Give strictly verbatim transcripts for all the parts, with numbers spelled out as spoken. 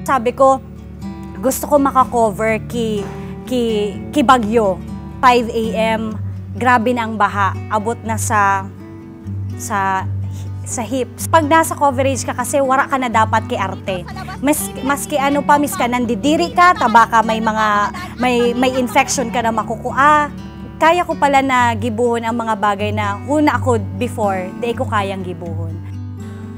Sabi ko, gusto ko maka-cover ki, ki, ki Bagyo, five a m, grabe na ang baha, abot na sa, sa, sa hips. Pag nasa coverage ka kasi, wara ka na dapat ki arte. Mas, maski ano pa, miska nandidiri ka, taba ka, may mga, may, may infection ka na makukua. Kaya ko pala na gibuhon ang mga bagay na huna ako before, di ko kayang gibuhon.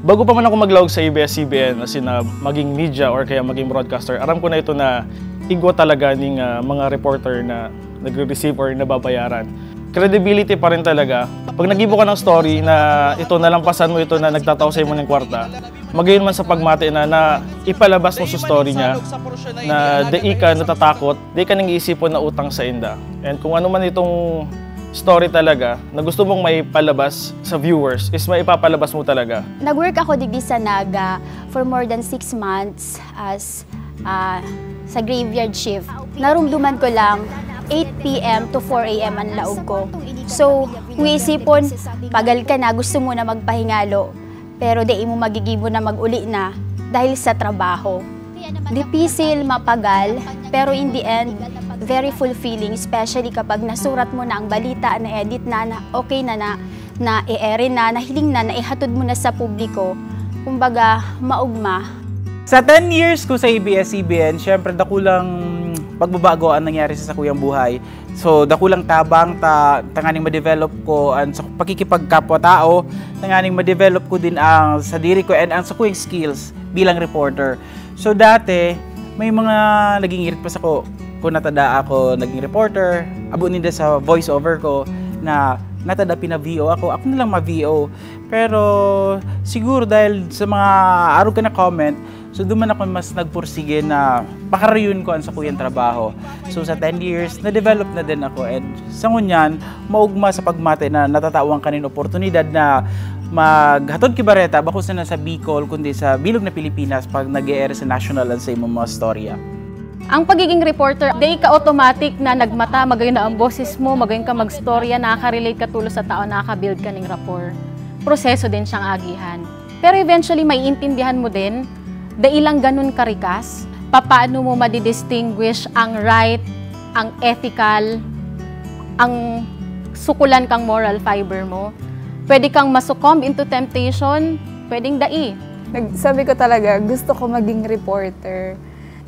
Bago pa man ako maglaog sa A B S C B N, as in, ah, maging media or kaya maging broadcaster, aram ko na ito na igwa talaga ning, ah, mga reporter na nagre-receive or nababayaran. Credibility pa rin talaga. Pag nagibo ka ng story na ito, nalampasan mo ito na nagtatao sa imo ng kwarta, magayon man sa pagmati na, na ipalabas mo sa story niya na dai ka natatakot, dai ka nang iisipon na utang sa inda. And kung ano man itong story talaga na gusto mong maipalabas sa viewers, is maipapalabas mo talaga. Nag-work ako digdi sa Naga for more than six months as ah, sa graveyard shift. Narumduman ko lang eight p m to four a m ang laog ko. So, kung iisipon, pagal ka na, gusto mo na magpahingalo, pero dai mo magigibo na mag-uli na dahil sa trabaho. Dipisil, mapagal, pero in the end, very fulfilling, especially kapag nasurat mo na ang balita, na-edit na, na okay na, na na-e-ere na, nahiling na, naihatod mo na sa publiko, kumbaga, maugma. Sa ten years ko sa A B S C B N, syempre dakulang pagbabago ang nangyari sa sakuyang buhay. So, dakulang tabang ta tanganing ma-develop ko ang sa pakikipagkapwa-tao, tanganing ma-develop ko din ang sadiri ko and ang sakuyang skills bilang reporter. So, dati, may mga naging irit pa sako kung natada ako naging reporter, abo ninda sa voice over ko na natada pina-V O ako, ako na lang ma-V O. Pero siguro dahil sa mga arog ka na comment, so duman ako mas nagpursige na pakarayon ko ang sakuyang trabaho. So sa ten years, na-develop na din ako and sa ngunyan, maugma sa pagmati na natatawan kanin oportunidad na maghatod ki bareta, bako sana sa Bicol, kundi sa bilog na Pilipinas pag nag-e-air sa national an sa imong mga storya. Ang pagiging reporter, dai ka automatic na nagmata, magayon na ang boses mo, magayon ka magstorya, nakaka-relate ka tulos sa tao, nakaka-build ka ning rapport. Proseso din siyang agihan. Pero eventually, maiintindihan mo din, dai lang ganun karikas. Papaano mo madidistinguish ang right, ang ethical, ang sukulan kang moral fiber mo? Pwede kang masuccumb into temptation, pwedeng dai. Nag, sabi ko talaga, gusto ko maging reporter.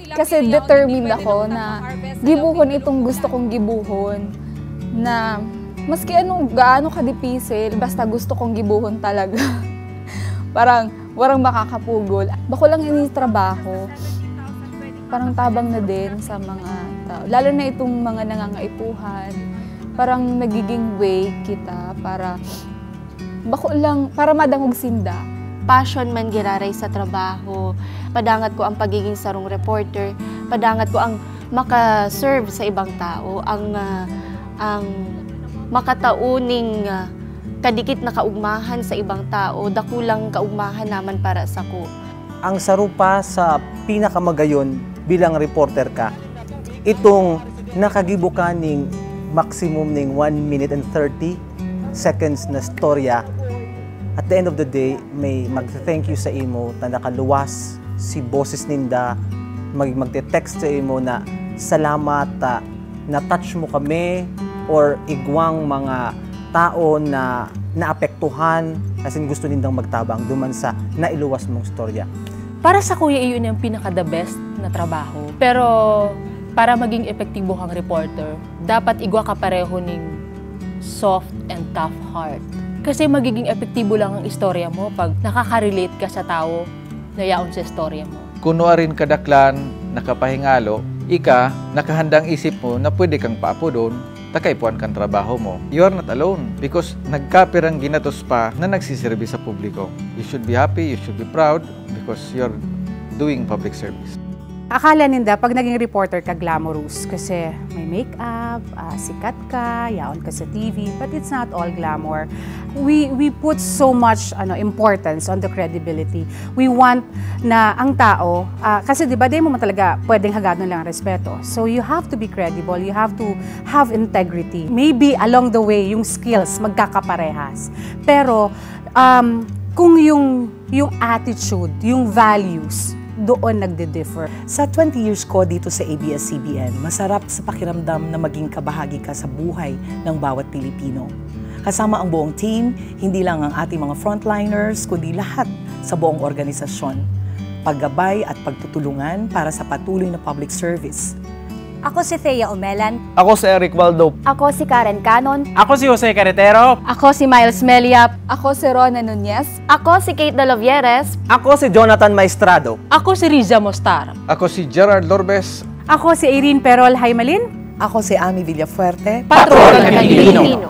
Kasi determined ako na gibuhon itong gusto kong gibuhon. Na maski anong gaano kadipisil, basta gusto kong gibuhon talaga. Parang, warang makakapugol. Bako lang ini trabaho. Parang tabang na din sa mga tao. Lalo na itong mga nangangaipuhan. Parang nagiging way kita para bako lang, para madangog sinda. Passion man giraray sa trabaho. Padangat ko ang pagiging sarong reporter. Padangat ko ang maka-serve sa ibang tao, ang, ah, ang makatao ning, ah, kadikit na kaugmahan sa ibang tao, dakulang kaugmahan naman para sako. Ang saro pa sa pinakamagayon bilang reporter ka, itong nakagibo ka ning maximum ning one minute and thirty seconds na storya. At the end of the day, may mag-thank you sa imo ta nakaluwas si boses ninda, mag magte-text sa imo na, "Salamat ta na-touch mo kami," or igwang mga tao na naapektuhan, as in gusto nindang magtabang duman sa nailuwas mong storya. Para sakuya, iyo ini ang pinaka-the best na trabaho. Pero para maging epektibo kang reporter, dapat igwa ka pareho ning soft and tough heart. Kasi magiging epektibo lang ang istorya mo pag nakaka-relate ka sa tao na yaon sa istorya mo. Kun nuarin kadaklan nakapahingalo, ika, nakahandang isip mo na pwede kang paapodon ta kaipuhan kan trabaho mo. You are not alone because nagkapirang ginatos pa na nagsiserbi sa publiko. You should be happy, you should be proud because you're doing public service. Akala ninda pag naging reporter ka, glamorous kasi may makeup, ah, sikat ka, yaon ka sa T V, but it's not all glamour. We we put so much, ano, importance on the credibility. We want na ang tao, ah, kasi, 'di ba, di mo man talaga pwedeng hagadon lang ang respeto. So you have to be credible, you have to have integrity. Maybe along the way, yung skills magkakaparehas. Pero um, kung yung yung attitude, yung values, Doon nagdi-differ. Sa twenty years ko dito sa A B S C B N, masarap sa pakiramdam na maging kabahagi ka sa buhay ng bawat Pilipino. Kasama ang buong team, hindi lang ang ating mga frontliners, kundi lahat sa buong organisasyon. Paggabay at pagtutulungan para sa patuloy na public service. Ako si Thea Omelan. Ako si Eric Waldo. Ako si Karen Canon. Ako si Jose Carretero. Ako si Miles Meliap. Ako si Rona Nunez. Ako si Kate Dolovieres. Ako si Jonathan Maestrado. Ako si Riza Mostar. Ako si Gerard Lorbes. Ako si Irene Perol Haymalin. Ako si Ami Villafuerte. Patrol ng Pilipino.